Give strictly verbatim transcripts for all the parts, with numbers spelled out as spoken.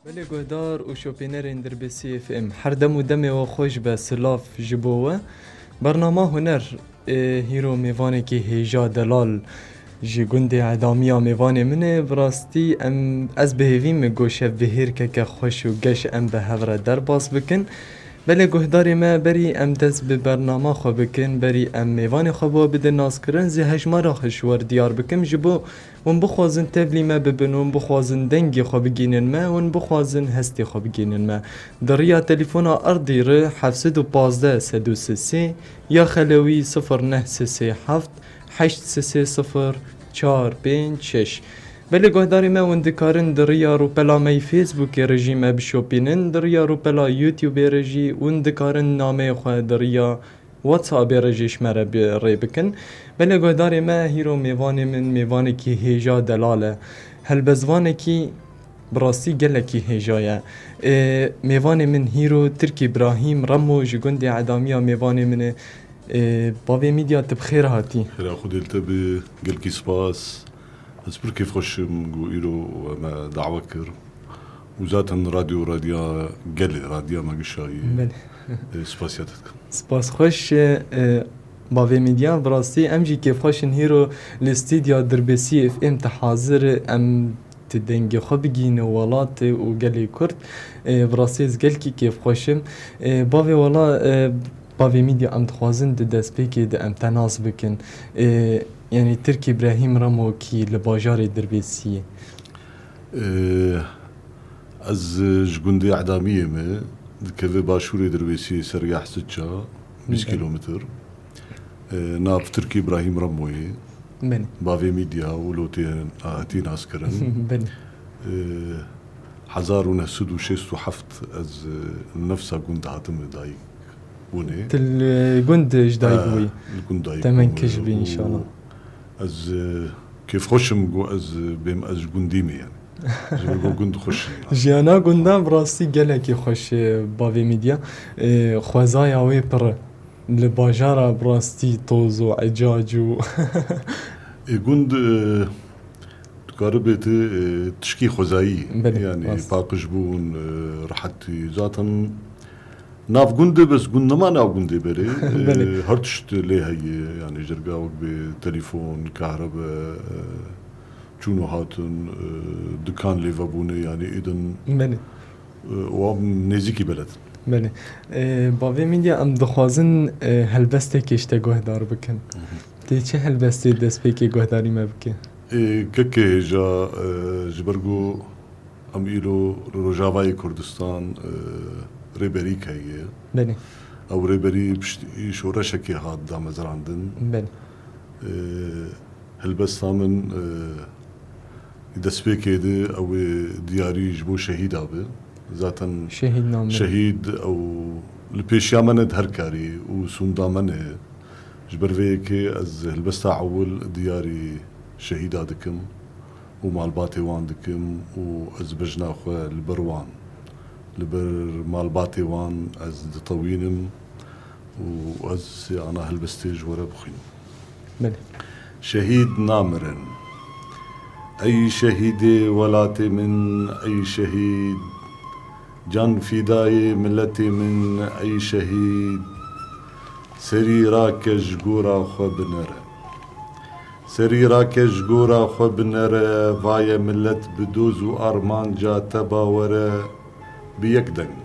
Belê guhdar û şopînerên Dirbêsî F M, her dem û demê we xweş be, silav ji bo we. Bernama Huner, ê, hîro mêvanekî hêja delal ji gundê Edamiya mêvanê min e. Bi rastî em, ez bi hêvî me ku şevbihêrkeke xweş û geş em bi hev re derbas bikin. Belê guhdarê me, berî em dest bi bernama xwe bikin, berî em mêvanê xwe bi we bidin naskirin, zî hejmara xwe ji we re diyar bikim, ji bo hûn bixwazin tevlî me bibin, hûn bixwazin dengê xwe bigînin me, hûn bixwazin hestê xwe bigînin me. Di riya telefona erdî re heft sed û pazdeh sed û sê sê ya xelewî sifir neh sê sê heft heşt sê sê sifir çar pênc şeş. Belê guhdarê me, hûn dikarin di riya rûpela me yî Facebookê re jî me bişopînin, di riya rûpela YouTubeê re jî hûn dikarin nameyê xwe di riya WhatsAppê re jî ji me re bi rê bikin. Belê guhdarê me, hîro mêvanê min mêvanekî hêja delal e. Helbestvanekî bi rastî gelekî hêja ye. Ê, mêvanê min hîro Tirkî Brahîm Remo ji gundê Edamiya mêvanê min e. Ê, Bavê Midya, tu bi xêr hatî. Xêra Xwedê li te bi, gelkî spas. Ez pir kêfxweş im ku îro we me dawe kir. Û zaten radyo, radya gelê, radya me gişayî. Belê. Ê, spasiya te dikim. Spas xweş, e, e, Bavê Midya, bi rastî em jî kêfxweş in hîro li stûdya Dirbêsî F M te hazir e. Em tu dengê xwe bigihîne welatê û gelê Kurd. E, bi rastî ez gelkî kêfxweş im. E, Bavê wela, e, Bavê Midya, em dixwazin di destpêkê de em te nas bikin. E, yanî Tirkî Brahîm Remo kî li bajarê Dirbêsiyê? Ê, ez ji gundê Edamiyê me, dikeve başûrê Dirbêsiyê, sergeha Siça, bîst Belê. Kîlometr. Ê, nav Tirkî Brahîm Remoyê. Belê. Bavê Midya û lotê hatî naskirin. Belê. Ê, hezar û neh sed û şêst û heft ez, ê, nefsa gund hatime dayik bûnê. Tu li gund ji dayik Ha, bûyî? Li gund dayik Temen bûme kij bî û înşallah. Ez, e, kêfxweş im ku ez, e, bêm ez ji gundî me yani. Ji ber ku gund xweş e yani. Jiyana gundan bi rastî gelekî xweş e, Bavê Midya. E, xwezaya wê pir e. Li bajara bi rastî toz û ecac û E, gund, e, dikare bête, e, tişkî xwezayî. Belê, yani rast. Paqijbûn, e, rehetî. Zaten Nav gundê bes gund nema nav gundê berê. Belê. Ee, her tişt lê heye, yani jerga wek bê telefon, kahrebe, e, çûn û hatin, e, dikan lê vebûne, yani êdin, Belê. E, û em nêzîkî beled. Belê. E, Bavê Midya, em dixwazin, e, helbestekê ji te guhdar bikin. Hı hı. Tê çi helbestê destpêkê guhdarî me bike? E, kekê hêja, e, ji ber ku Em îro li Rojavayê Kurdistan, e, rêberî heye. Belê. Ew rêberî piştî şoreşekê hat damezrandin. Belê. E, helbesta min, e, destpêkê de ew ê diyarî ji bo şehîda be. Zaten Şehîd namê. Şehîd ew li pêşiya me ne di her karî û sûnda me ne. Ji ber vê yekê ez helbesta ewil diyarî şehîda dikim û malbatê wan dikim û ez bejna xwe li ber wan, li ber malbatê wan ez ditewînim û ez ana helbestê ji we re bixwînim. Belê. Şehîd namirin. Ey şehîdê welatê min, ey şehîd. Can fîdayê miletê min, ey şehîd. Serî rake ji gora xwe binere. Serî rake ji gora xwe binere, vaye milet bi doz û armanca te bawere, bi yek deng,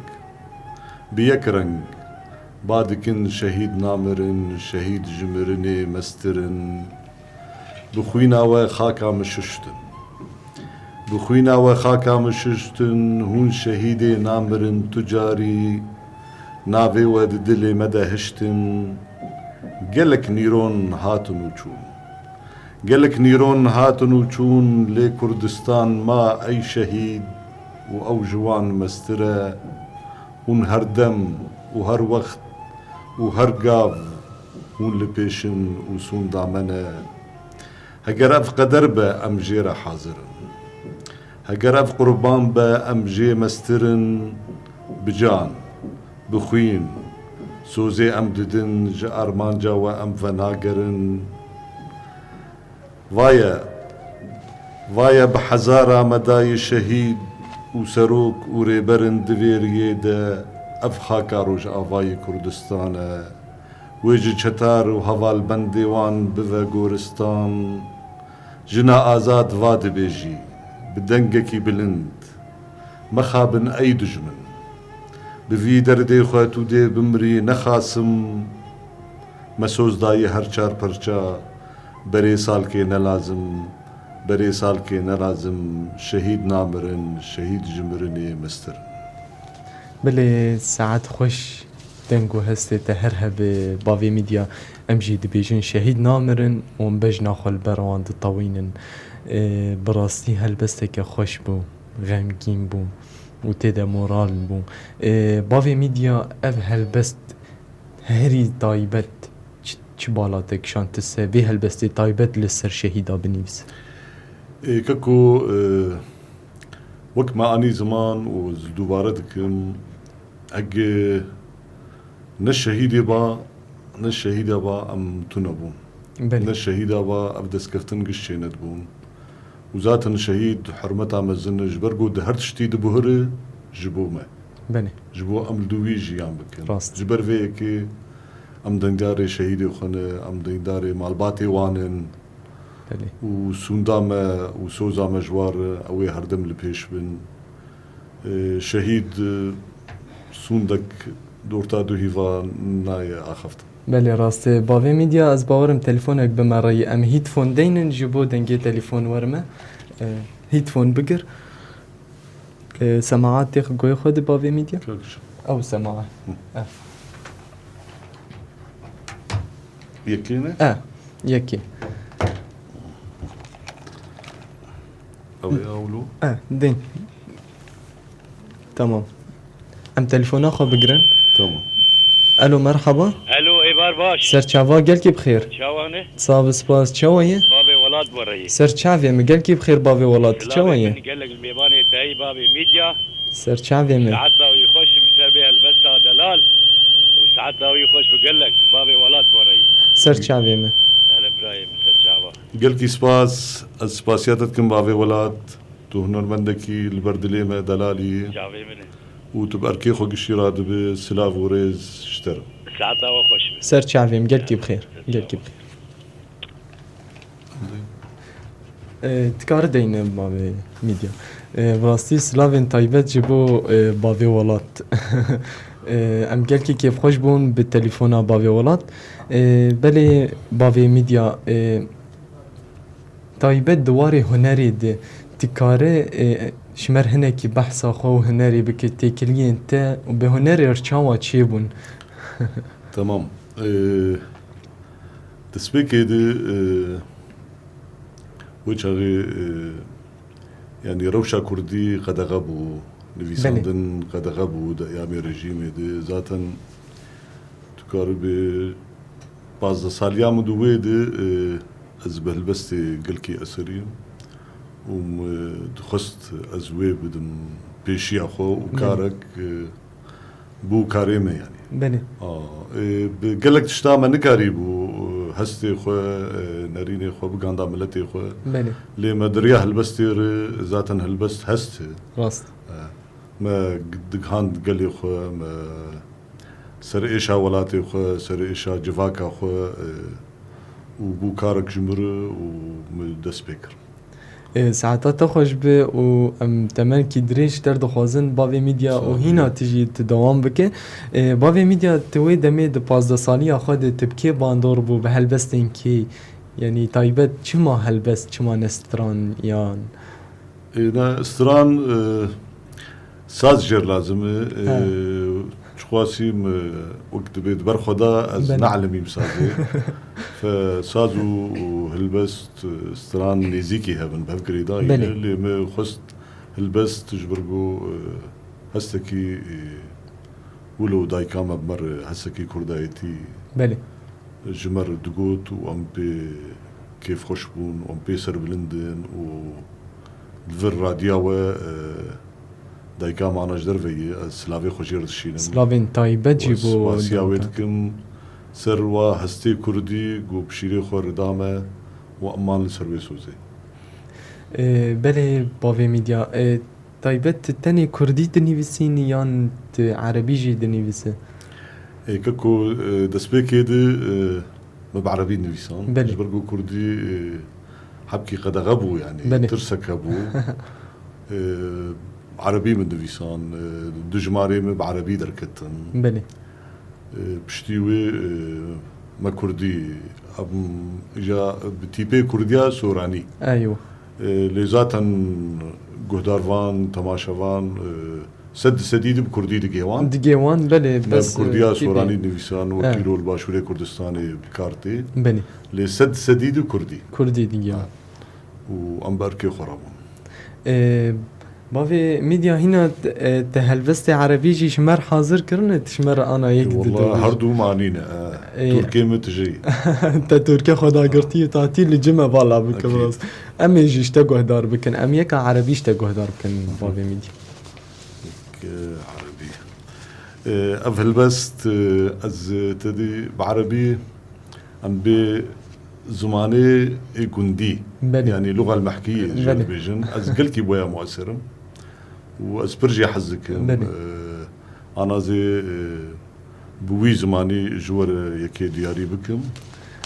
bi yek reng, ba dikin şehîd namirin, şehîd ji mirinê mestir in. Bi xwîna we xaka min şiştin. Bi xwîna we xaka min şiştin, hûn şehîdê namirin tu carî, navê we di dilê me de hiştin. Gelek nîron hatin û çûn. Gelek nîron hatin û çûn, lê Kurdistan ma ey şehîd û ew ji wan mestir e. Hûn her dem û her wext û her gav hûn li pêş in û sûnda me ne. Heger ev qeder be, em jê re hazir in. Heger ev qurban be, em jê mestir in. Bi can, bi xwîn, sozê em didin, ji armanca we em venagerin. Vaye, vaye bi hezara me dayî şehîd, û serok û rêber in di vê riyê de ev xaka Rojavayê Kurdistan e. Wê ji çetar û hevalbendê wan bive goristan. Jina azad va dibêjî, bi dengekî bilind, mexabin ey dijmin. Bi vî derdê xwe tu dê bimrî ne Qasim. Me soz dayî her çar perça, berê salkê ne lazim, berê salkê ne lazim, şehîd namirin, şehîd ji mirinê mestir in. Belê, saet xweş, deng û hestê te her hebe, bavê Midya. Em jî dibêjin şehîd namirin û em bejna xwe li ber wan ditewînin. Ê, bi rastî helbesteke xweş bû, xemgîn bû û tê de moral bû. Ê, bavê Midya, ev helbest herî taybet çi, çi bala te kişand, tu se vê helbestê taybet li ser şehîda binivîse? Ê, keko, e, wek me anî ziman û ez dubare dikim, eg ne şehîdê ba, ne şehîda ba em tune bûn. Belê. Ne şehîda ba ev destkeftin giş çênedibûn. Û zaten şehîd hurmeta mezin e, ji ber ku di her tiştî dibuhire ji bo me. Belê. Ji bo em li dû wî jiyan bikin. Rast. Ji ber vê yekê em dengdarê şehîdê xwe ne, em dengdarê malbatê wan in. Belê. Û sûnda me û soza me ji war e, ew ê herdem li pêş bin. Ê, şehîd, e, sûndek di orta du hîvan nayê axaftin. Belê, rast e. Bavê Midya, ez bawerim telefonek bime reyî. Em headphone deynin ji bo dengê telefon werime. E, headphone bigir. E, semaat têx goyê xwe di bavê Midya? Ew semaat. Hı. Ev. Yekê ne? E, yekê. Ew ê ewlo. E, din. Tamam. Em telefona xwe bigirin. Tamam. Alo, merhaba. Alo, êvar baş. Ser çava, gelkî bi xêr. Çawa ne? Sax be, spas. Çawa ye? Bavê welat bi reyî. Ser çavê min, gelkî bi xêr bavê welat. Çawa ye? Gelek mêvanê te yî bavê Midya. Ser çavê min. Saeta wî xweş bi ser vê helbesta delal û saeta wî xweş bi gelek bavê welat bi reyî. Ser çavê min. Hele birayê min, ser çava. Gelkî spas, ez spasiya te dikim bavê welat. Tu hunermendekî li ber dilê me delalî yî. Çavê min e. Û tu bi erkê xwe giştî radibi, silav û rêz ji te re. Saeta we xweş be. Ser çavê min, gelkî bi xêr. Gelkî bi xêr. E, dikare deyne bavê Midya. E, bi rastî silavên taybet ji bo, e, bavê welat. E, em gelkî kêfxweş bûn bi telefona bavê welat. E, belê bavê Midya, e, taybet di warê hunerê de dikare, e, ji me re hinekî behsa xwe û hunerê bike, têkiliyên te û bi hunerê re çawa çêbûn? Tamam. E, destpêkê de, e, wê çaxê, e, yanî rewşa kurdî qedexe bû, nivîsandin qedexe bû di eyamê rejîmê de. Zaten tu karibê pazdeh saliya min di wê de, e, ez bi helbestê gelkî eserîm û min dixwest ez wê bidim pêşiya xwe û karek, e, bû karê me, yanî. Belê. A, e, bi gelek tişta me nikarîbû, e, hestê xwe, e, nerînê xwe biganda miletê xwe. Belê. Lê me di riya helbestê re, zaten helbest hest e. Rast. E, me digihand gelê xwe, me ser êşa welatê xwe, ser êşa civaka xwe, e, û bû karek ji min re û min dest pê kir. Ê, saeta te xweş be û em temenkî dirêj te dixwazin bavê Midya û hîna tu jî tu dewam bike. Ê, bavê Midya, tu wê demê di pazdeh saliya xwe de tu bi kê bandor bû, bi helbestên kê? Yanî taybet çima helbest, çima ne stran yan? Ê, ne, stran, e, saz jêr lazim e. E, çiqasî min, e, wek dibê di ber xwe de ez neelimîm sazê. Fe saz û, û hilbest, e, stran nêzîkî hebin, bi hev girêdayî ne. Lê min xwest hilbest ji ber ku, e, hestekî, e, wilo dayika me bi me re hestekî kurdayetî ji me re digot û em pê kêfxweş bûn û em pê serbilind in û li vir radiya we, e, dayika me ana ji derve ye, ez silavê xwe jê re dişînim. Silavên taybet jî bo spasiya wê dikim ser wa hestê kurdî ku bi şîrê xwe rida me û eman li ser wê sozê. E, belê bavê Midya, e, Taybet tu tenê kurdî dinivîsînî yan tu erebî jî dinivîsî? Ê, keko, e, destpêkê de, e, me bi erebî nivîsan. Belê. Ji ber ku kurdî, e, hebkî qedexe bû, yanî Belê. tirsek hebû. E, erebî min nivîsan, e, du jimarê min bi erebî derketin. Belê. E, piştî wê, e, me kurdî, em, ja bi tîpê kurdiya soranî. Eywa. E, lê zaten guhdarvan, temaşevan, e, sed di sedî de bi kurdî digê wan. Digê wan, belê, Me bes, bi kurdiya e, tîpê. soranî nivîsan, wekî Evet. lo li Başûrê Kurdistanê bi kar tê. Belê. Lê sed di sedî de kurdî. Kurdî digê wan. Ha. Û em bi erkê xwe re bûn. E, bavê Mîdya, hîna te, e, te helbestê erebî jî ji me re hazir kirine, tu ji me re ana yek E, di wela dibêjî. her du manî ne, e, E, Tirkê min tijî. Te Tirkê xwe dagirtî, tatî li cime vala bikim Ekîd. rast. Em ê jî ji te guhdar bikin, em yeka erebî ji te guhdar bikin, Hı hı. bavê Mîdya. Yek, e, erebî. E, ev helbest, e, ez, e, te dî bi erebî Em bi zimanê ê gundî, Belê. yanî luga el-mehkiyê jê Belê. dibêjin. Ez gelkî boya muesir im û ez pir jê hez dikim. Belê. Ee, ana zê, ee, bi wî zimanî ji we re yekê diyarî bikim.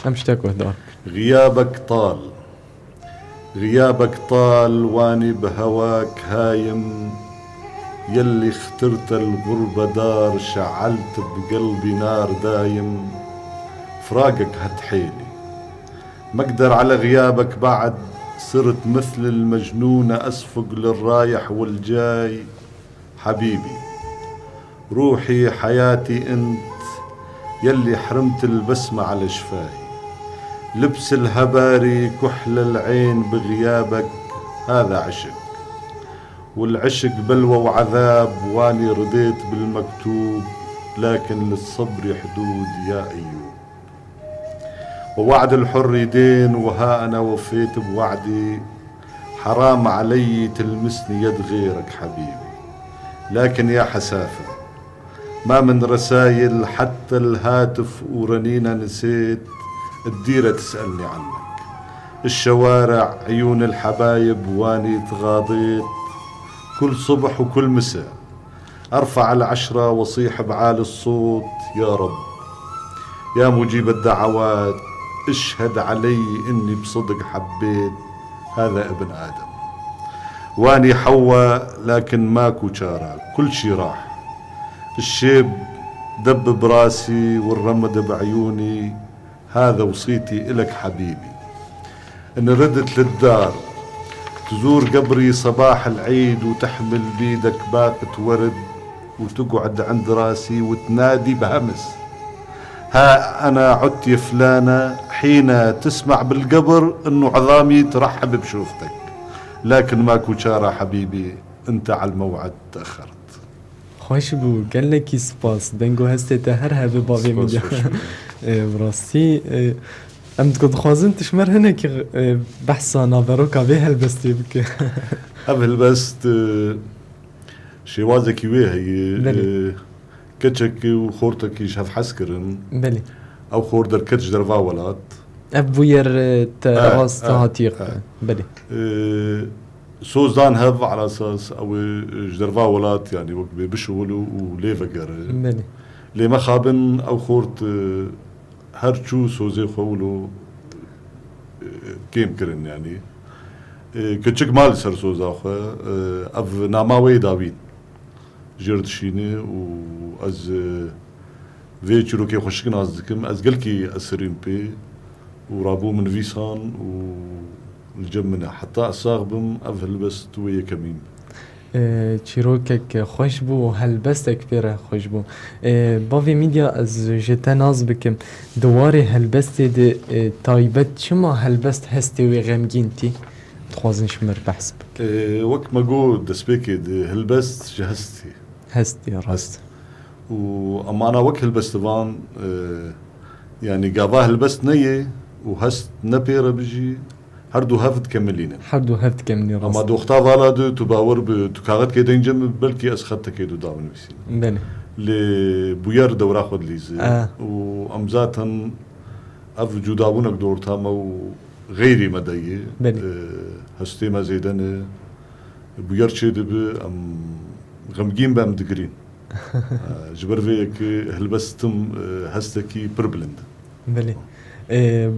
Em ji te guhdar. Xiyabek tal. Xiyabek tal wanî bi hewak hayim, yellî xtirte li gurbedar şe'elt bi gelbî nar dayim, firagek het hêlî. Mekder ele xiyabek ba'd, sirt mithl il mecnûne esfug li rayih wil cay. حبيبي، روحي حياتي انت، يلي حرمت البسمة على شفاهي. لبس الهباري كحل العين بغيابك، هذا عشق. والعشق بلوى وعذاب، واني رضيت بالمكتوب، لكن للصبر حدود يا أيوب. ووعد الحر دين، وها أنا وفيت بوعدي. حرام علي تلمسني يد غيرك حبيبي. لكن يا حسافة، ما من رسايل، حتى الهاتف ورنينا نسيت، الديرة تسألني عنك. الشوارع عيون الحبايب واني تغاضيت، كل صبح وكل مساء. أرفع العشرة وأصيح بعالي الصوت: يا رب، يا مجيب الدعوات، اشهد علي إني بصدق حبيت هذا ابن آدم. واني حواء، لكن ماكو چارة، كل شي راح. الشيب دب براسي والرمد بعيوني، هذا وصيتي إلك حبيبي. إن ردت للدار تزور قبري صباح العيد وتحمل بيدك باقة ورد وتقعد عند راسي وتنادي بهمس: ها أنا عدت يا فلانة، حين تسمع بالقبر إنه عظامي ترحب بشوفتك. لكن ماكو چارة حبيبي، أنت على الموعد تأخرت. Xweş bû, gelekî spas. Deng û hestê te her hebe bavê Spas, min de. xweş bû. Ê, bi rastî, ê, em digo dixwazin tu ji me re hinekî, ê, behsa naveroka vê helbestê bike. Ev helbest, e, şêwazekî wê heye. Belê. E, keçekî û xortekî ji hev hez kirin. Belê. Ew xort derket ji derva welat. Ev bûyer, e, te E, rast e, hatiye e. Belê. E, Soz dan hev, ala esas ew ê ji derva welat, yanî wek bê bişuxulû û lê vegere. Belê. Lê mexabin ew xort, e, her çû sozê xwe wilo, e, kêm kirin, yanî. E, keçik ma li ser soza xwe, e, ev nama wê yê dawîn. Jêr dişîne û ez, e, vê çîrokê xweşik nas dikim. Ez gelkî esirîm pê û rabû min nivîsan û li cem min e. Heta ez sax bim, ev helbest wê yekemîn. E, çîrokek xweş bû û helbestek pê re xweş bû. E, bavê Mîdya, ez ji te nas bikim. Di warê helbestê de, e, taybet çima helbest hestê wê xemgîn tî? Dixwazin ji me re behs bikin. E, wek me got destpêkê de, helbest ji hestê. Hestê, rast. Hest. Û em ana wek helbestivan, e, yanî gava helbest neyê û hest ne pê re bijî, her du hev dikemilînin. Her du hev dikemilînin, rast. Ama di wexta vala de tu bawer bi, tu kaxetkê deng cem, belkî ez xetekê du da binivîsînim. Belê. Lê bûyer dewra xwe dilîze. E. Û em zaten ev cudabûnek di orta me û xeyrî me de ye. Belê. E, hestê me zêde ne. Bûyer çêdibe, em xemgîn be, em digirîn. E, ji ber vê yekê helbestim, e, hestekî pir bilind e. Belê. E,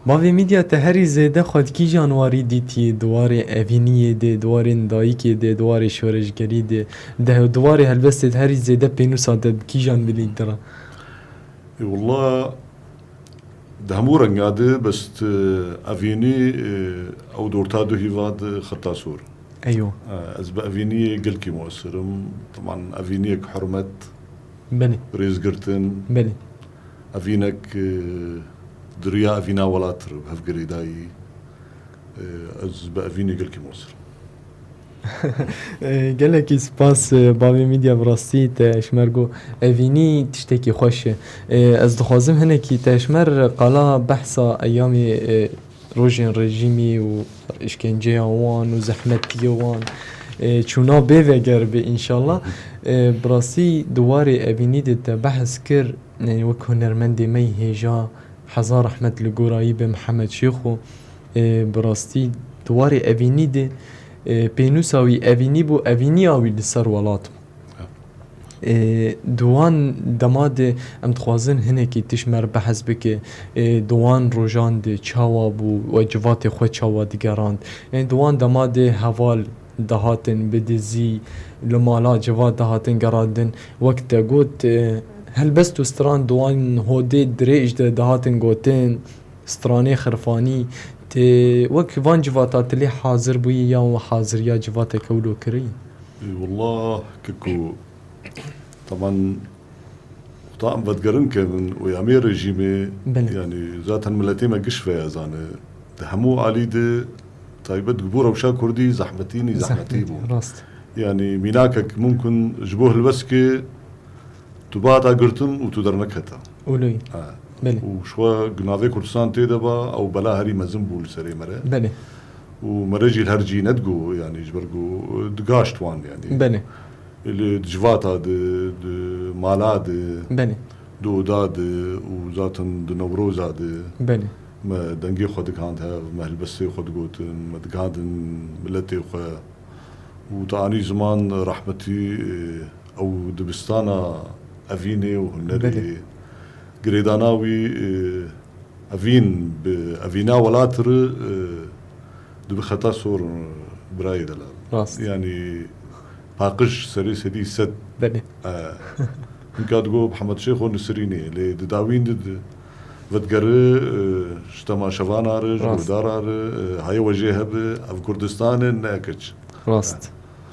Bavê Mîdya, te herî zêde xwe di kîjan warî dîtiyê? Di warê evîniyê de, di warên dayikê de, di warê şoreşgerî de, di, di warê helbestê de herî zêde pênûsa te bi kîjan bilind re? E, wela, di hemû renga de, bes, e, evînî, e, ew di orta du hîva de xeta sor. Eyo. E, ez bi evîniyê gelkî muesir im. Teman evîniyek hurmet, Belê. Rêzgirtin. Belê. Evînek, e, di riya evîna welat re bi hev girêdayî. E, ez bi evînê gelkî muesir im. E, gelekî spas, e, Bavê Mîdya, bi rastî te ji me re got, evînî tiştekî xweş e. E, ez dixwazim hinekî te ji me re qala behsa eyamê, e, rojên rejîmî û îşkenceya wan û zehmetiyê wan, e, çûna bê vegeribê înşallah. E, bi rastî di warê evînî de te behs kir, e, wek hunermendê me yî hêja, hezar rehmet li gora yî be, Mihemed Şêxo. E, bi rastî di warê evînî de, e, pênûsa wî evînî bû, evîniya wî li ser welat bû. E, di wan dema de em dixwazin hinekî tişt me re behs bike, e, di wan rojan de çawa bû we civatê xwe çawa digerand? E, di wan dema de heval dihatin bi dizî, li mala civat dihatin gerandin. Wek te got, e, helbest û stran di wan hodê dirêj de dihatin gotin, stranê xirfanî. Tê wek van civata tu lê hazir bûyî yan we haziriya civateke wilo kirî? E, wela, keko, teman, wexta em vedigerin kevin û ya me rejîmê, Belê. Yanî, zaten miletê me giş veye zane. Di hemû alî de, taybet ji bo rewşa kurdî zehmetî, nî zehmetî bû. Rast. Yanî, mînakek mumkin ji bo hilweskê tu bihata girtin û tu derneketa. Û lûyî. Ha. Belê. Û ji xwe navê Kurdistan tê de ba, ew bela herî mezin bû li serê me re. Belê. Û me re jî li her cî nedigo, yanî ji ber ku digaşt wan, yanî. Belê. Li civata de, di mala de, Belê. Di oda de û zaten di Newroza de Belê. Me dengê xwe digihand hev, me hilbestê xwe digotin, me digihadin miletê xwe. Û te anî ziman rehmetî, e, ew dibistana evînê û hunerê, Belê. Girêdana wî, e, evîn bi evîna welat re, e, dibe xeta sor, birayê delal. Rast. Yanî paqij serê sedî sed. Belê. E, hinka digo Mihemed Şêxo nisirînê, lê di dawîn de di vedigere, e, ji temaşevana re, ji Rast. Guhdara re, e, haye we jê hebe, ev Kurdistan e, ne keç. Rast.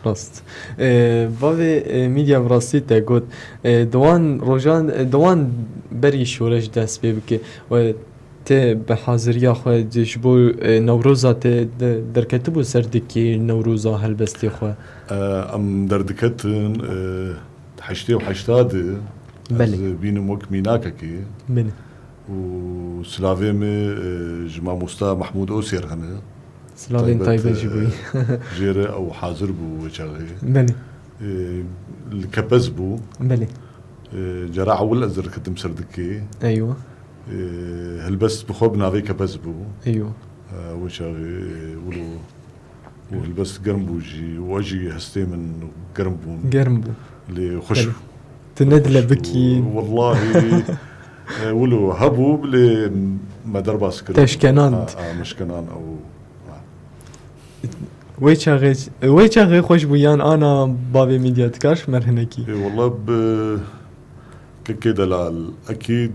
Rast. E, bavê, e, Mîdya, bi rastî te got, e, di wan rojan, e, di wan berî şoreş dest pê bike, we te bi haziriya xwe de ji bo, e, Newroza te de-, derketibû ser dikê Newroza helbestê xwe? E, em derdiketin, e, heştê û heşta de ez Belê. Bînim wek mînakekê. Belê. Û silavê me, e, ji mamosta Mehmûd Osêr hene. Silavên Taybet, taybet ji bo wî. E, jê re ew hazir bû wê çaxê. Belê. E, li Kepez bû. Belê. E, cara ewil ez derketim ser dikê. Eywa. E, helbest bi xwe bi navê Kepez bû. Eywa. E, wê çaxê, e, wilo û helbest germ bû jî, û ez jî hestê min germ bûn. Germ bû. Lê xweş Belê. Bû. Tu ne dile Xweş bû. Bikî. Wellahî, e, wilo hebû, lê me derbas kir. Te şkenand. A, a, me şkenand ew. A. Wê çaxê, wê çaxê xweş bû yan ana bavê Mîdya, dikar ji me re hinekî? Ê, wela bi Kekê delal, ekîd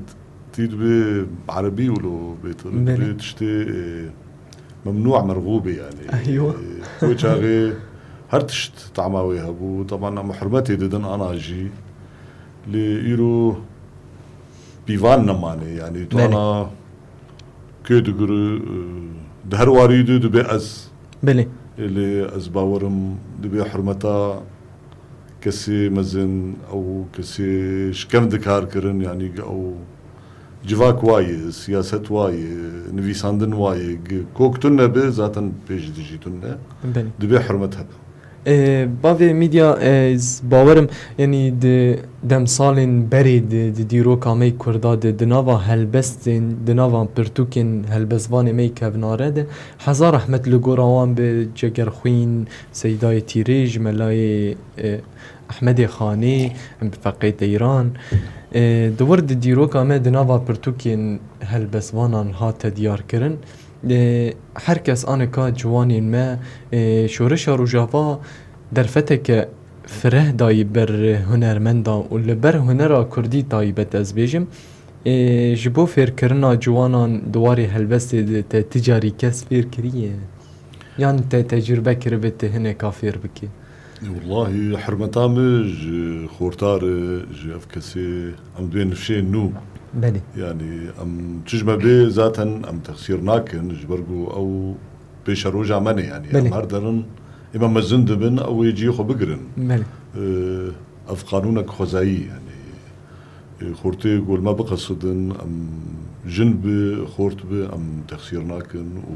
tî dibê erebî wilo bê tu, Belê. Dibê tiştê, e, memnû merxûbê, yanî. Eywa. E, wê çaxê her tişt tama wê hebû. Teban em hurmetê didin ana jî. Lê îro pîvan nemane, yanî tu Belê. Ana kê digire, e, di her warî de dibê ez. Belê. Lê ez bawerim dibê hurmeta kesê mezin, ew kesê ji kev dikar kirin, yanî ew civak wa ye, siyaset wa ye, nivîsandin wa ye, g-, kok tune be, zaten pêş dijî tune. Belê. Dibê hurmet hebe. Ê, bavê Mîdya, ê, ez bawerim, yanî di demsalên berê de, di dîroka me yê Kurda de, di nava helbestên, di nava pirtûkên helbestvanê me yê kevnare de, hezar rehmet li gora wan be, Cegerxwîn, Seydayê Tîrêj, Melayê, ê, Ehmedê Xanê, em bi Feqê Deyran. Ê, di wir di dîroka me, di nava pirtûkên helbestvanan hate diyarkirin. Ê, her kes anika ciwanên me, ê, şoreşa Rojava derfeteke fireh dayî ber hunermenda û li ber hunera kurdî taybet ez bêjim. Ê, ji bo fêrkirina ciwanan di warê helbestê de te ti carî kes fêr kiriye? Yan te tecrûbe kiribe tu hineka fêr bikî? Wellahî hurmeta min ji xorta re, ji ev kesê em dibê nifşê nû. Belê. Yanî em çi ji me bê zaten em texsîr nakin, ji ber ku ew pêşeroja me ne, yanî em Belê. her derin ême mezin dibin, ew ê cihê xwe bigirin. Belê. Ev qanûnek xwezayî, yanî, e, xortê ku li me biqesidin, em jin bi, xort bi, em texsîr nakin û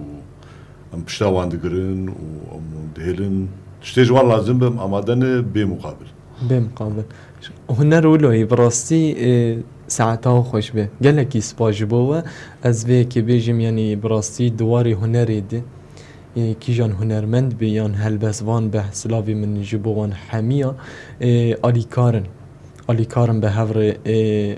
em pişta wan digirin û em dihêlin. Tiştê ji wan lazim be, em amade ne bê muqabil. Bê muqabil. Huner wilo ye, bi rastî, e, saeta we xweş be. Gelekî spas ji bo we. Ez vê yekê bêjim, yanî bi rastî di warê hunerê de, e, kîjan hunermend be yan helbestvan be, silavê min ji bo wan hemiya, e, alîkar in. Alîkar in bi hev re, e,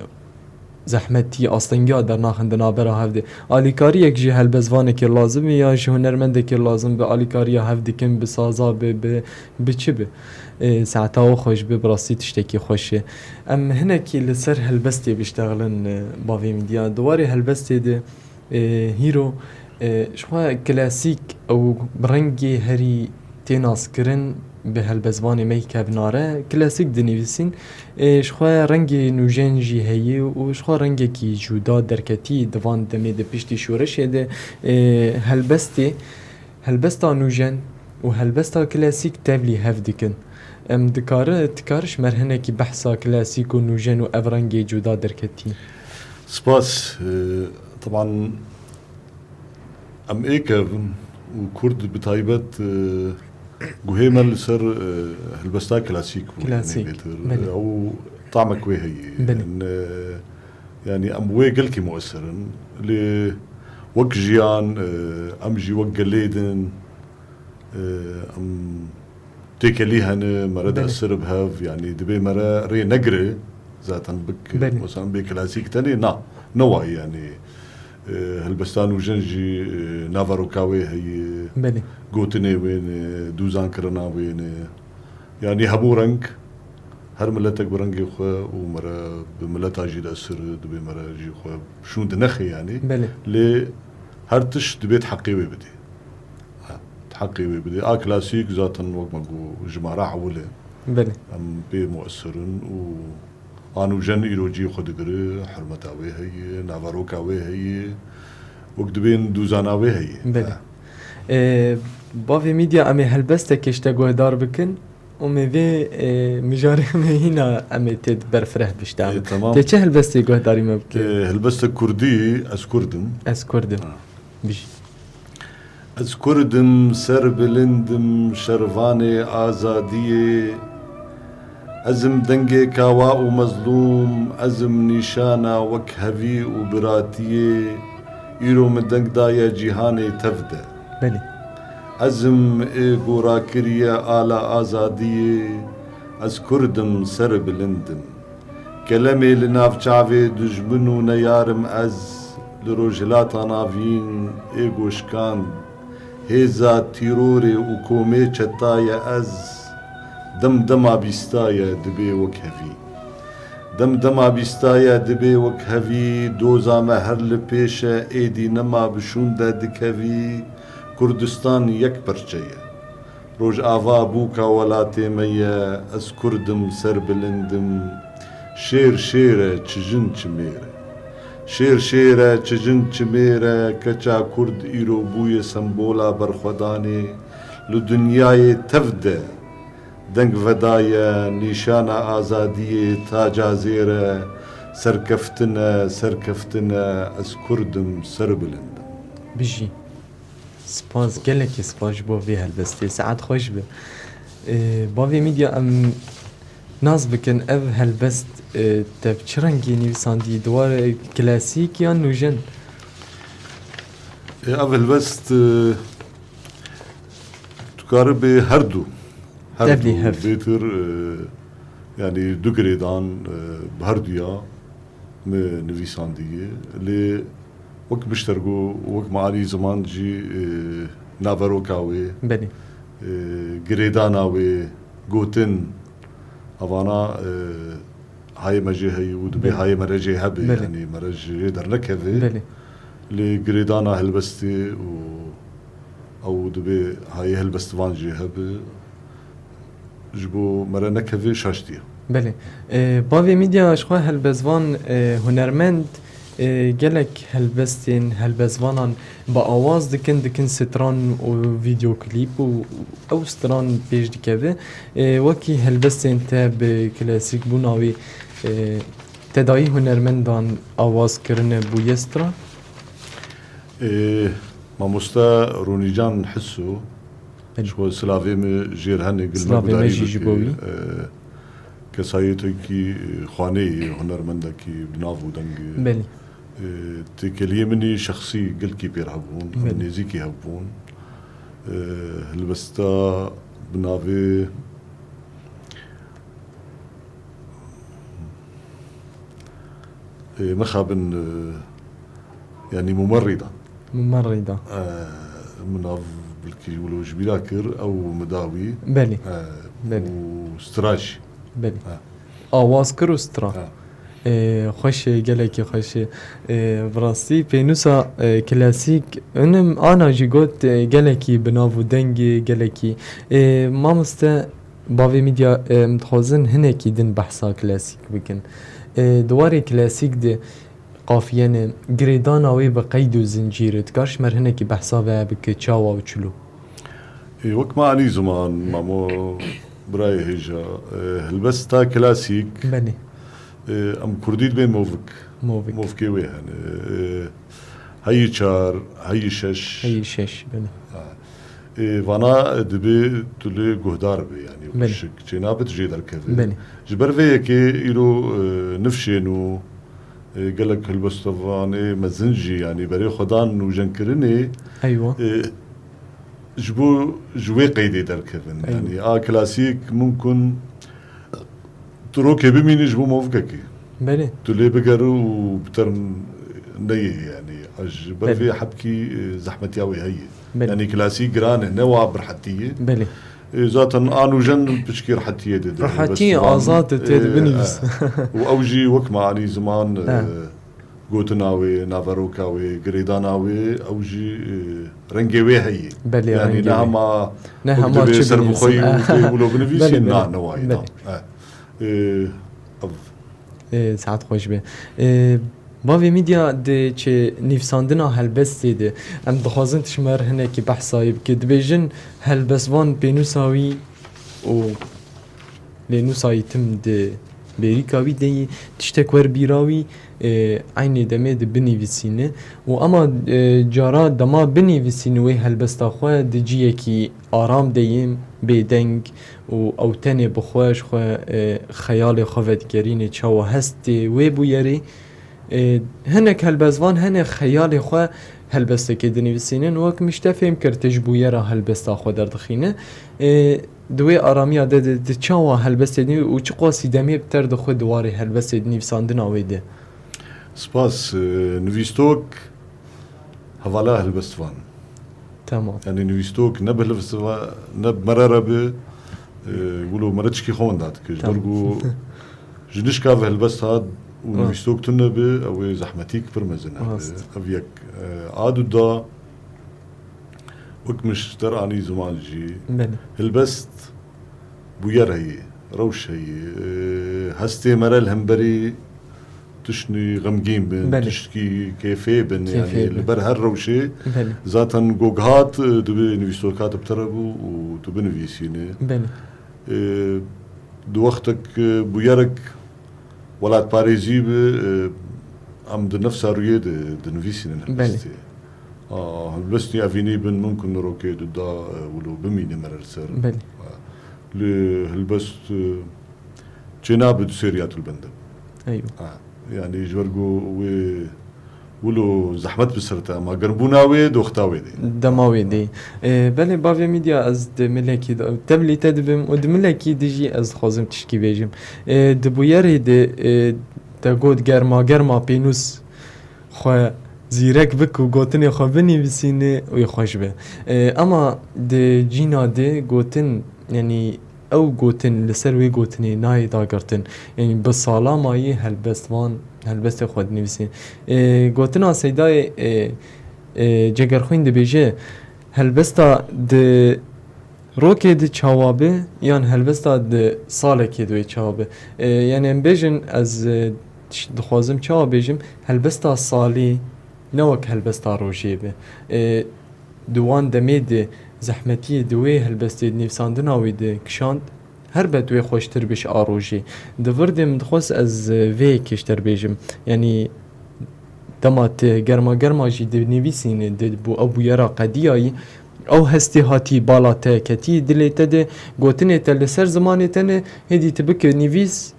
zehmetî, astengiya dernaxin di navbera hev de. Alîkariyek ji helbestvanekê lazim e ya ji hunermendekê lazim be, alîkariya hev dikin, bi saza be, bi, bi çi be. E, saeta we xweş be, bi rastî tiştekî xweş e. Em hinekî li ser helbestê biştexilin, e, bavê Mîdya. Di warê helbestê de, e, hîro, e, ji xwe klasîk ew bi rengê herî tê naskirin, bi helbestvanê me yê kevnare klasîk dinivîsîn. Ê, ji xwe rengê nûjen jî heye û ji xwe rengekî cuda derketî di van demê de piştî şoreşê de, ê, helbestê, helbesta nûjen û helbesta klasîk tevlî hev dikin. Em dikare, dikare ji me re hinekî behsa klasîk û nûjen û ev rengê cuda derketî? Spas. Ê, teban Em ê kevin û Kurd bi taybet, e, guhê me li ser, e, helbesta klasîk bû, Klasîk, yanî bêtir. Belê. Ew tamek wê heye. Belê. Em, e, yanî em wê gelkî muesser in. Lê wek jiyan, e, em jî wek gelê din, e, em têkelî hene, mere Belê. diesir bi hev, yanî dibê mere rê negire, zaten bik, Belê. Mesela bê klasîk tenê, na, ne wayî yanî. E, helbesta nûjen jî, e, naveroka wê heye, Belê. gotinê wê ne, dûzankirina wê ne. Yanî hemû reng, her miletek bi rengê xwe û mere bi mileta jî diesir, dibê mere jî xwe şûn dinexê yanî. Belê. Lê her tişt dibê di heqê wê bidê. Ha, di heqê wê bidê. A klasîk zaten wek me got jimara ewil e. Belê. Em pê muesser in û a nûjen îro cihê xwe digire, hurmeta wê heye, naveroka wê heye, wek dibên dûzana wê heye. Belê. Ha. Ê, bavê Mîdya, em ê helbestekê ji te guhdar bikin û me vê, ê, mijarê me hîna em ê tê berfireh bişta. Ê, tamam. Tê çi helbestê guhdarî me bike? Ê, helbestek kurdî, Ez Kurd im. Ez Kurd im. Ha. Bijî. Ez Kurd im, ser bilind im, şervanê azadiyê. Ez im dengê kawa û mezlûm, ez im nîşana wekhevî û biratiyê. Îro min deng daye cîhanê tev de. Belê. Ez im ê ku rakiriye ala azadiyê. Ez Kurd im, ser bilind im. Kelemê li nav çavê dijmin û neyar im ez, li Rojhilata Navîn ê goşkand, hêza tîrorê û komê çetaye ez, dem dema bîstaye dibê wekhevî. Dem dema bîstaye dibê wekhevî, doza me her li pêş e, êdî nema bi şûnde dikevî, Kurdistan yek perçe ye. Rojava bûka welatê me ye, ez Kurd im, ser bilind im. Şêr şêr e, çi jin çi mêr e. Şêr şêr e, çi jin çi mêr e, keça Kurd îro bûye sembola berxwedanê. Li dinyayê tev de deng vedaye, nîşana azadiyê taca zêr e. Serkeftin e, serkeftin e, ez Kurd im, ser bilind im. Bijî. Spas, gelekî spas ji bo vê helbestê. Saet xweş be. Ee, Bavê Medya, em nas bikin, ev helbest, e, te bi çi rengî nivîsandî? Di warê klasîk yan nûjen? E, ev helbest, e, dikare bê her du. Her Tevlî du hev. Bêtir, e, yanî du girêdan, e, bi her duya me nivîsandiye. Lê wek miştergo, wek me anî ziman jî, e, naveroka wê, Belê. e, girêdana wê, gotin, evana, e, hayê me jê heye û dibê Belê. hayê me re jê hebe, Belê. yanî me re jê dernekeve. Belê. Lê girêdana helbestê û ew dibê hayê helbestvan jê hebe. Ji bo me re nekeve şaştiye. Belê. E, Bavê Medya, ji xwe helbestvan, e, hunermend, e, gelek helbestên helbestvanan bi awaz dikin, dikin stran û vîdeoklîp û ew stran pêş dikeve. E, wekî helbestên te bi klasîkbûna wî, e, te dayî hunermendan awaz kirine bûye stran? E, mamoste Ronîcan Hiso, Belê. Ji xwe silavê me jêr hene, gil me Silavê me gudarî jî ji bike. bo wî. E, kesayetekî, e, xwaneyê, hunermendekî bi nav û deng e. Belê. E, têkeliyê min î şexsî gelkî pêr hebûn, em Belê. nêzîkî hebûn. E, helbesta bi navê, e, mixabin, e, yanî Mumerrîdan. Mumerrîdan. E, min av bilkî wilo ji bîra kir, ew mi da wî. Belê. E, Belê. û stra jî. Belê. E. Awaz kir û stra. E. E, xweş e, gelekî xweş e. E, bi rastî pênûsa, e, klasîk, inim ana jî got, e, gelekî bi nav û dengê, gelekî. E, mamoste, Bavê Medya, em dixwazin hinekî din behsa klasîk bikin. E, di warê klasîk de qafiyene, girêdana wê bi qeyd û zincîr e. Dikar ji me re hinekî behsa vê bike, çawa û çilo? E, wek me anî ziman, mamo, birayê hêja, e, helbesta klasîk, Belê. e, em kurdî dibê movik. Movik. Movikê wê hene. E, heyî çar, heyî şeş. Heyî şeş, belê. Ha. Ê, vana dibê tu lê guhdar bî, yanî Belê. pişik çênabe tu jê derkevî. Belê. Ji ber vê yekê îro, e, nifşên û, e, gelek helbestvanê mezin jî, yanî berê xwe dan nûjenkirinê, Eywa. e, ji bo, ji wê qeydê derkevin. Eywa. Yanî a klasîk mimkun tu rokê bimînî ji bo movikekê. Belê. Tu lê bigere û bi term neyê, yanî, a ji ber Belê. vê hebkî, e, zehmetiya wê heye. Belê. Yanî klasîk giran e, ne wa bi rehetî ye. Belê. E, zaten a nûjen piçkî rehetiyê de, de Rehetî, helbestvan. azad e, tê de E, binivîs. e. Û ew jî wek me anî ziman, e, He. gotina wê, naveroka wê, girêdana wê, ew jî, e, rengê wê heye. Belê, Yanî rengê ne wê. hema Ne wek hema dibê çi ser bi xwe binivîsin. û tê wilo binivîsî, Belê, na, belê. ne wayî Belê. da. E. Ê, ev. Ê, saet xweş be. Ê, Bavê Medya, di çi nivîsandina helbestê de, em dixwazin tu ji me re hinekî behsa wê bike. Dibêjin helbestvan pênûsa wî û lê nûsa yî tim di bêrîka wî de yî, tiştek wer bîra wî, ê, eynê demê di binivîsîne. Û ema, ê, cara dema binivîsîne wê helbesta xwe di ciyekî aram de yê, bêdeng, û ew tenê bi xwe ji xwe, e, xeyalê xwe vedigerînê, çawa hestê wê bûyerê. E, hinek helbestvan hene xeyalê xwe helbestekê dinivîsînin. Wek min ji te fêm kir, tu ji bûyera helbesta xwe derdixîne. E, di wê aramiya de, de, de çawa helbestê dinivî û çiqasî demê bi ter dixwe di warê helbestê dinivîsandina wê de? Spas, e, nivîstok hevala helbestvan. Tamam. Yanî nivîstok ne bi helbestvan, ne bi mere re bi, e, wilo mere çikî xwe winda dike. Ji ber Tamam. ku ji nişka ve helbest hat û Rast. nivîstok tune bi, ew ê zehmetîk pir mezin hebe. Rast. Ev yek, e, a du da, wek min ji te re anî ziman jî, Belê. helbest bûyer heye, rewş heye, e, hestê mere li hemberî tiştî xemgîn bin, Belê. tiştkî kêfê bin, Kêfê yanî bin. li ber her rewşê Belê. zaten gog hat, e, dibê nivîstoka te bi te re bû û tu binivîsînî. Belê. E, di wextek, e, bûyerek welatparêzî bi, e, em di nefsa rûyê de dinivîsînin Belê. helbestê. A, helbestî evînî bin mimkun rokê du da, e, wilo bimîne mere li ser. Belê. E, Li helbest, e, çênabe du sê riya tu li bende. Eywa. Ha, yanî ji ber ku wê wilo zehmet bi ser te, ama germbûna wê doxta wê dê. Dema wê dê. E, belê bavê Mîdya, ez di milekî de, tevlî te dibim û di milekî de jî ez dixwazim tişkî bêjim. E, di bûyerê de, e, te got germa germa pênûs xwe zîrek bik û gotinê xwe binivîsîne wê xweş be. E, ema di cîna de gotin, yanî ew gotin li ser wê gotinê nayê dagirtin. Yanî bi sala mayî helbestvan helbestê xwe dinivîsîne. E, gotina Seydayê, e, e, Cegerxwîn dibêje, helbesta di rokê di çawa bi, yan helbesta di salekê di wê çawa bi. E, yanî em bêjin, ez, e, tiş-, dixwazim çawa bêjim, helbesta salî ne wek helbesta rojê bi. E, di wan demê de zehmetiyê di wê helbestê, di nivîsandina wê de kişand, helbet wê xweştir bi ji a rojê. Di vir de min dixwest ez, e, vê yekê ji te re bêjim. Yanî dema tu germa germa jî dinivîsînî, di bo ew bûyera qediyayî, ew hestê hatî bala te ketî dilê te de, gotinê te li ser zimanê te ne, hêdî tu bike nivîs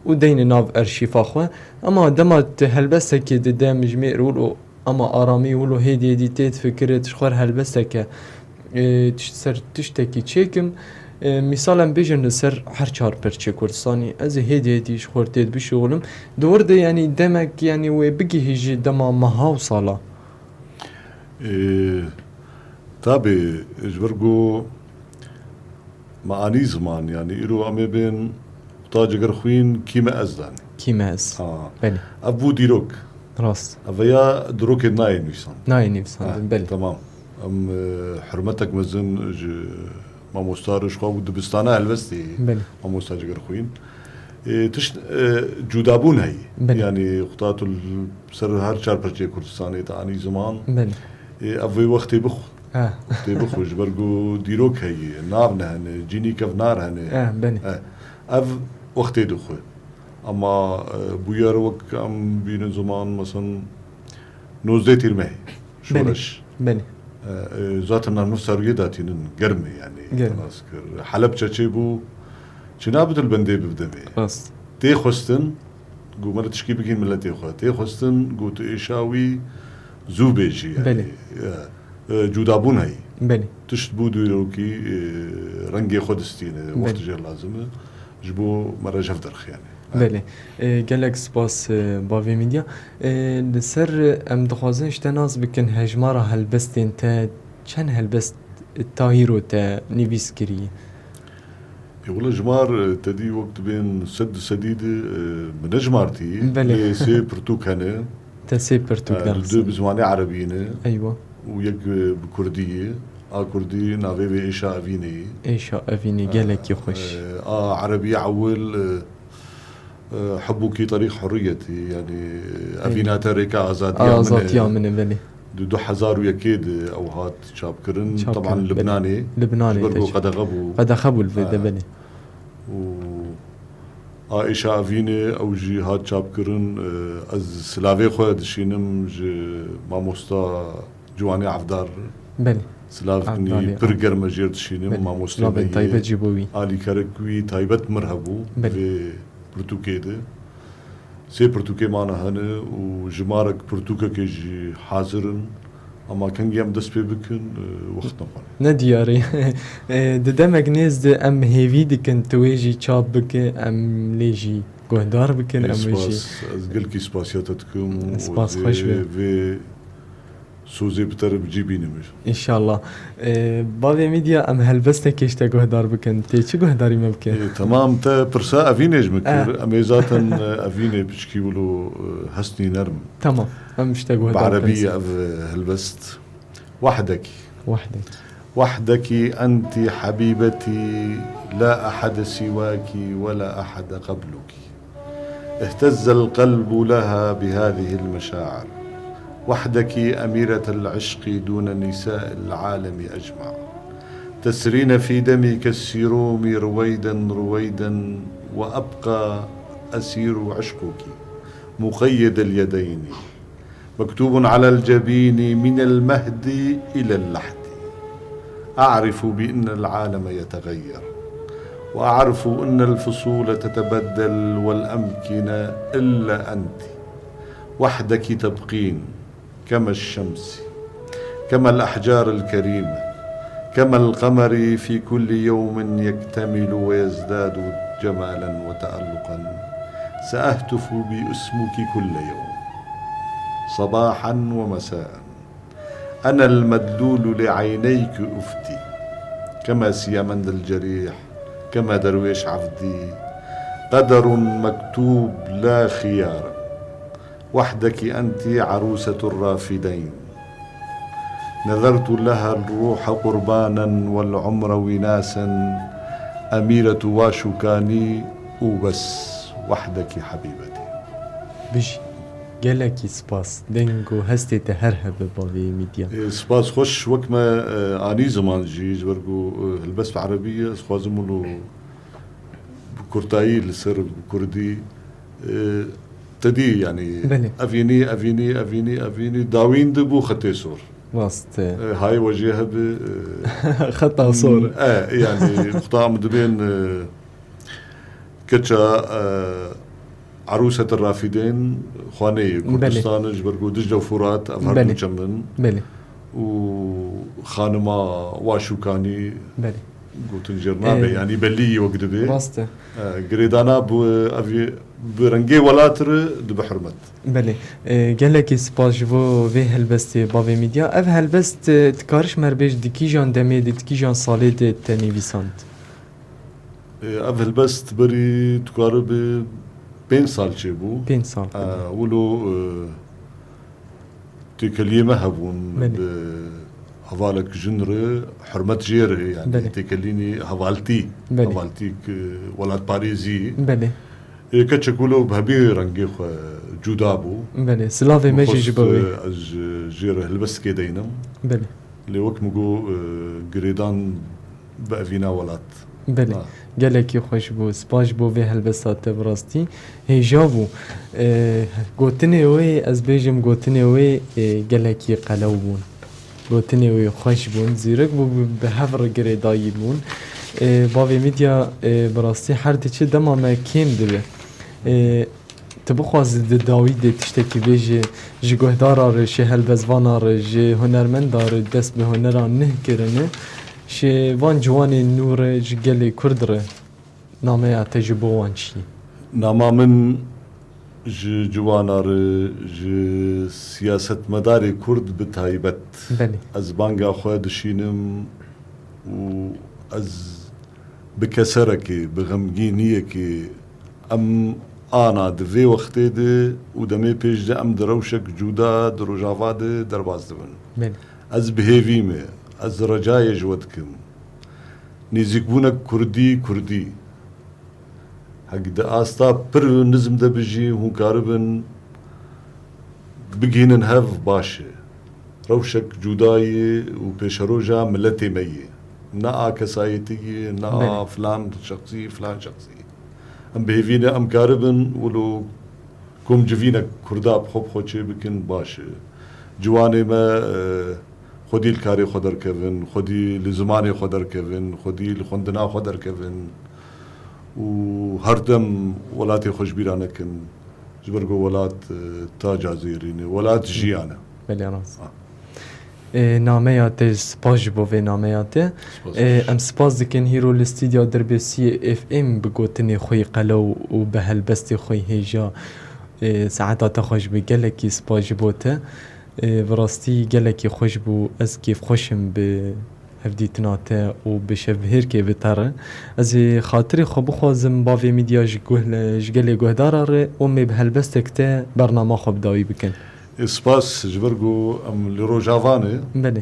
û deyne nav erşîfa xwe. Ema dema tu helbestekê dide mijmêr wilo, ema aramî wilo hêdî hêdî tê difikirê tu ji xwe re helbesteke, e, tişt ser tiştekî çêkim. E, mîsal em bêjin li ser her çar perçê Kurdistanî, ez ê hêdî hêdî ji xwe re tê dibişuxulim. Di wir de, yanî demek, yanî wê bigihî ji dema meha û sala. E, tabî, ji vir ku me anî ziman, yanî îro em ê bên quta Cegerxwîn kî me ez danî. Kî me ez? Ha. Belê. Ev bû dîrok. Rast. Ev ya di rokê nayê nivîsandin. Nayê nivîsandin, Ha, belê. Temam. Em, e, hurmetek mezin ji mamosta re ji xwe û dibistana helbestê Belê. Mamosta Cegerxwîn. E, tişt, e, cudabûn heyî. Belê. Yanî quta tu li ser her çar perçeyê Kurdistanê te anî ziman. Belê. E, ev wê wextê bixwe. Ha. Wextê bixwe, ji ber ku dîrok heyî, nav ne hene, cînî kevnar hene. Ha, belê. E, ev wextê dixwe. Ama, e, bûyer wek em bînin ziman, mesela, nozdeh Tîrmehê, Belê. Şoreş. Belê. E, e, zaten em nifsa rûyê datînin, germ e yani, Germ. Xelas kir. Helebçe çêbû, çi nabit li bendê bibdemê. Rast. Tê xwestin, ku me li tişkî bikîn miletê xwe. Tê xwestin, ku tu êşa wî zû bêjî, yani. Belê. E, e, cudabûn heyî. Belê. Tişt bû dîrokî, e, rengê xwe distîne, Belê. Wext jê lazim e. Ji bo me re ji hev derxiyane. Belê. E, gelek spas, e, bavê Mîdya. E, li ser, e, em dixwazin ji te nas bikin, hejmara helbestên te, çend helbest ta hîro te nivîs kirî? E, wila jimar, e, te dî wek dibên sed di sedî de, e, min nejimartî. Belê. Lê sê pirtûk hene. Te sê pirtûk E, de du, du bi zimanê erebî ne. Eywa. Û yek, e, bi kurdî ye. A kurdî navê wê Êşa Evînê ye. Êşa Evînê, E, gelekî xweş. E, a erebî ewil, e, e, Hubûkî Terîq Hurriyetî, yani, Eywa. Evîna te rêka azadiya min e. Azadiya min e, belê. Di du hezar û yekê de ew hat çapkirin. Çapkirin, Taban belê. Libnanê. Libnanê Ji ber te ku çap- qedexe bû. Qedexe bû li vê de, Ha. belê. Û A Êşa Evînê, ew jî hat çapkirin. E, ez silavê xwe dişînim ji mamosta Ciwanê Evdar. Belê. Silavekî Evdarê, pir a. germ e jê re dişînim. Belê. Mamoste Silavên me yê taybet jî bo wî. Alîkerek wî taybet mir hebû Belê. vê pirtûkê de. Sê pirtûkê mane hene û jimarek pirtûkekê jî hazir in. Ama kengî em dest pê bikin, e, wext nexware. Ne diyar e. E, di demek nêz de em hêvî dikin tu wê jî çap bike, em lê jî guhdar bikin, Ê, em wê jî spas. Ez gelkî spasiya te dikim û Spas, ez ê xweş be. vê sozê bi te re bi cî bînim. Înşallah. E, bavê Mîdya, em helbestekê ji te guhdar bikin. Tê çi guhdarî me bike? E, temam, te pirsa Evînê ji min kir. Eh. Em ê zaten, e, Evînê piçkî wilo, e, hestnî nerm. Tamam. Em ji te guhdar bikin. Bi erebî ev, e, helbest. وحدك. وحدك. وحدك أنت حبيبتي، لا أحد سواك ولا أحد قبلك. اهتز القلب لها بهذه المشاعر. وحدك أميرة العشق دون نساء العالم أجمع. تسرين في دمي كالسيروم رويدا رويدا، وأبقى أسير عشقك مقيد اليدين، مكتوب على الجبين من المهد إلى اللحد. أعرف بأن العالم يتغير، وأعرف أن الفصول تتبدل والأمكنة إلا أنت وحدك تبقين كما الشمس، كما الأحجار الكريمة، كما القمر في كل يوم يكتمل ويزداد جمالا وتألقا. سأهتف باسمك كل يوم، صباحا ومساء. أنا المدلول لعينيك أختي، كما سيامند الجريح، كما درويش عفدي. قدر مكتوب لا خيار. وحدك أنت عروسة الرافدين. نذرت لها الروح قربانا والعمر وناسا. أميرة واشوكاني وبس. وحدك حبيبتي. Bijî. Gelekî spas. Deng û hestê te her hebe bavê Mîdya. Ê, spas xweş. Wek me, e, anî ziman jî ji ber ku, e, helbest bi erebî ye, ez xwazim wilo bi kurtayî li ser bi kurdî, e, te dî, yanî Belê. evînî, evînî, evînî, evînî, dawîn de bû xetê sor. Rast e. E, hayê we jê hebe, e, Xeta sor. E, yanî, xeta em dibên, e, Keça, e, Erûset Rafîdên, xaneyê Belê. Kurdistan, ji ber ku Dicle û Furat, ev her Belê. Du çem in. Belê. Û xanima Waşûkanî Belê. Gotin jê re nabe, E, yanî bellî wek dibe. Rast e. E, girêdana bi, ev, bi rengê welat re dibe hurmet. Belê. E, gelekî spas ji bo vê helbestê bavê Mîdya. Ev helbest, e, dikariş me re bêj di kîjan demê de, di kîjan salê de te nivîsand? Ê, ev helbest berî dikare bi pênc sal çêbû. Pênc sal, Ê, belê. Wilo, ê, têkeliyê me hebûn Belê. Bi hevalek jin re, hurmet jê re, yanî Belê. Têkelînî hevaltî, Belê. Hevaltîk, ê, welatparêzî. Belê. Ê, keçek wilo bi hemî rengê xwe cuda bû. Belê, silavê me jî ji bo wê. Min xwest, ê, ez ji, jê re helbestikê deynim. Belê. Lê wek min got, ê, girêdan bi evîna welat. Belê. Ha. Gelekî xweş bû. Spas ji bo vê helbesta te bi rastî hêja bû. Ê, gotinê wê, ez bêjim gotinê wê, ê, gelekî qelew bûn. Gotinê wê xweş bûn, zîrek bû, bi, bi hev re girêdayî bûn. Ê, bavê Mîdya, ê, bi rastî her diçe dema me kêm dibe. Ê, Tu bixwazî di dawî de tiştekî bêjî, ji guhdara re, ji helbestvana re, ji hunermenda re dest bi hunera nuh kirine, ji van ciwanên nû re, ji gelê Kurd re nameya te ji bo wan çi ye? Nama min ji ciwana re, ji siyasetmedarê Kurd bi taybet. Belê. Ez banga xwe dişînim û ez bi keserekê, bi xemgîniyekê, em ana di vê wextê de û demê pêş de em di rewşek cuda di Rojava de derbas dibin. Belê. Ez bi hêvî me, ez recayê ji we dikim. Nêzîkbûnek Kurdî, Kurdî. Hek di asta pir nizm de bijî, hûn karibin bigihînin hev baş e. Rewşek cuda ye û pêşeroja miletê me ye. Ne a kesayetî ye, ne a Belê. Filan şexsî, filan şexsî. Em bi hêvî ne, em karibin wilo komcivînek Kurda bi xwe bi xwe çê bikin, baş e. Ciwanê me, e, xwedî li karê xwe derkevin, xwedî li zimanê xwe derkevin, xwedî li xwendina xwe derkevin û her dem welatê xwe ji bîra nekin. Ji ber ku welat, e, taca zêrîn e. Welat jiyan e. Belê, rast. Ha. E, nameya te, spas ji bo vê nameya te. Spas E, baş. Em spas dikin hîro li stûdya Dirbêsiyê F M bi gotinê xwe yê qelew û bi helbestê xwe yê hêja, e, saeta te xweş be, gelekî spas ji bo te. E, bi rastî gelekî xweş bû, ez kêfxweş im bi hevdîtina te û bi şevbihêrkê bi te re. Ez ê xatirê xwe bixwazim bavê Mîdya ji guh-, ji gelê guhdara re û em ê bi helbestek te bernama xwe bi dawî bikin. Ê, spas, ji ber ku em li Rojava ne. Belê.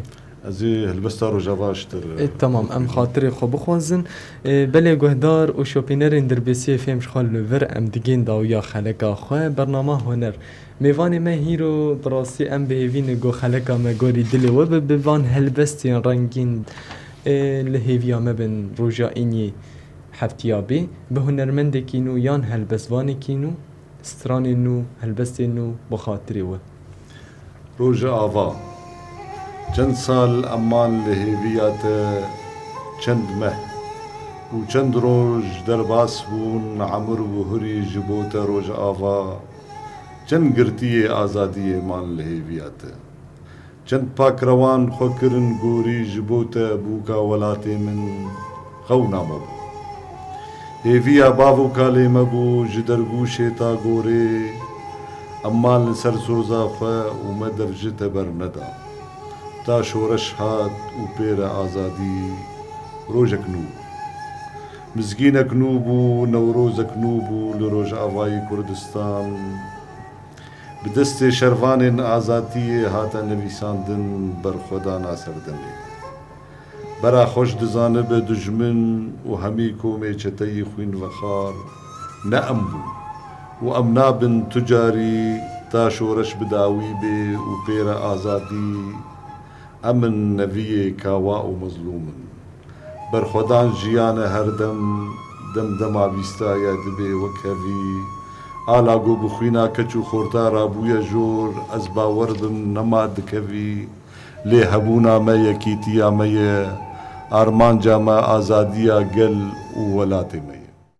Ez ê helbesta Rojava ji te re E, tamam, em bixwînim. Xatirê xwe bixwazin. E, belê guhdar û şopînerên Dirbêsiyê F M ji xwe li vir em digên dawiya xeleka xwe, bernama Huner. Mêvanê me hîro bi rastî em bi hêvî ne ku xeleka me gorî dilê we be, bi van helbestên rengîn, e, li hêviya me bin roja înî heftiya bê, bi hunermendekî nû yan helbestvanekî nû, stranên nû, helbestên nû bi xatirê we. Roja ava. Çend sal em man li hêviya te, çend meh. Û çend roj derbas bûn, emir û hurî ji bo te Rojava, çend girtiyê azadiyê man li hêviya te. Çend pakrewan xwe kirin gorî ji bo te bûka welatê min xewna me bû. Hêviya bav û kalê me bû ji dergûşê ta gorê, em man li ser soza xwe û me dev ji te berneda. Ta şoreş hat û pê re azadî rojek nû bû. Mizgînek nû bû, Newrozek nû bû li Rojavayê Kurdistan. Bi destê şervanên azadiyê hate nivîsandin berxwedana serdemê. Bera xweş dizanibe dijmin û hemî komê çeteyî xwînvexar ne em bûn û em nabin tu carî ta şoreş bi dawî bê û pê re azadî. Em in neviyê kawa û mezlûm in. Berxwedan jiyane her dem, dem dema bîsta ye dibe wek hevî. Ala ku bi xwîna keç û xorta rabûye jor, ez bawer bim nema dikevî. Lê hebûna me yekîtiya me ye, armanca me azadiya gel û welatê me ye.